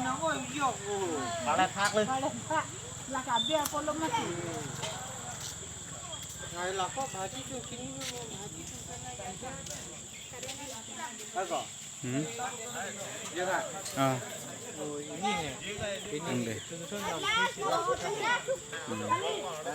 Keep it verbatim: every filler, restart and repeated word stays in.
Nang oi yok o. Pala thak le. Pala thak. Laka bia apolo mati. Ngai lako bhaji tu kini mo bhaji tu kana ya. Ako. Hmm? Ya kan? Ah. Oh, ini ya. Ini. Ande. Susun yang. Hmm.